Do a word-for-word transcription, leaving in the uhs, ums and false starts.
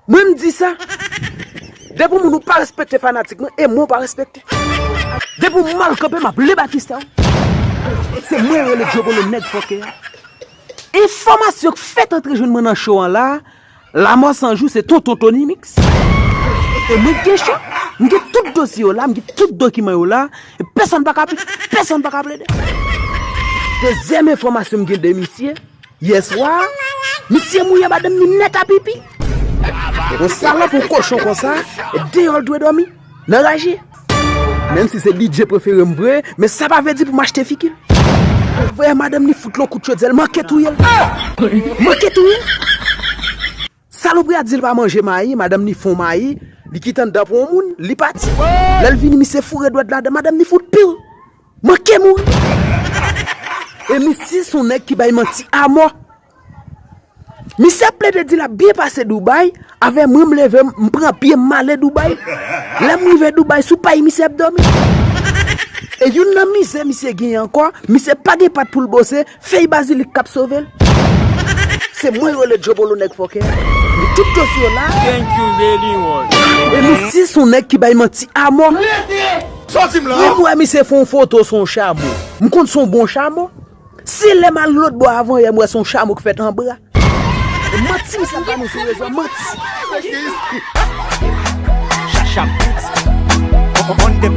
Mwen m di sa. Depi moun ou pa respekte fanatik mwen, e mwen ou pa respekte. Depi w mal kanpe, m ap lè Batista. Se mwen rele Djobolo nèg fòkè a. Enfòmasyon k fèt antre jwenn mwen nan show an la, Lanmò San Jou se Tonton Tony Mix. E mwen gen show, m gen tout dosye yo la, m gen tout dokiman yo la, e pèsonn pa ka, pèsonn pa ka plede. Dezyèm enfòmasyon m gen de misye, yèswa, misye mouye madanm ni nèt a pipi. Yon salòp, yon kochon konsa, e deyò l dwe dòmi, nan raje. Menm si se D J prefere m vre, men sa pa vle di pou m achte figi l. Vre, madanm ni fout l yon kout chodyè, l manke touye l. Manke touye l. Salopri a di l pa manje mayi, madanm ni fon mayi, li kite anndan pou yon moun, li pati. Lè l vini, misye foure dwèt ladan, madanm ni fout piw. Manke mouri. E misye se yon nèg ki bay manti a mò. Misye ap plede di l ap byen pase Dubai, avè mwen m leve m, m pran pye m m ale Dubai. Lè m rive Dubai, sou pay misye ap dòmi. E youn nan mizè misye genyen ankò, misye pa gen pat pou l bwose, fèy bazilik k ap sove l. Se mwen yo rele Djobolo nèg fòkè. Li tout dosye yo la. Thank you very much. E misye se yon nèg ki bay manti a mò. Sòti m la. Lè m wè misye fè yon foto sou yon chamo, m konn se yon bon chamo. Se lè m al lòt bò avan yè m wè se yon chamo k fèt an bra. E manti misye ap ba nou sou rezo a, manti. Chacha Beats. On, on the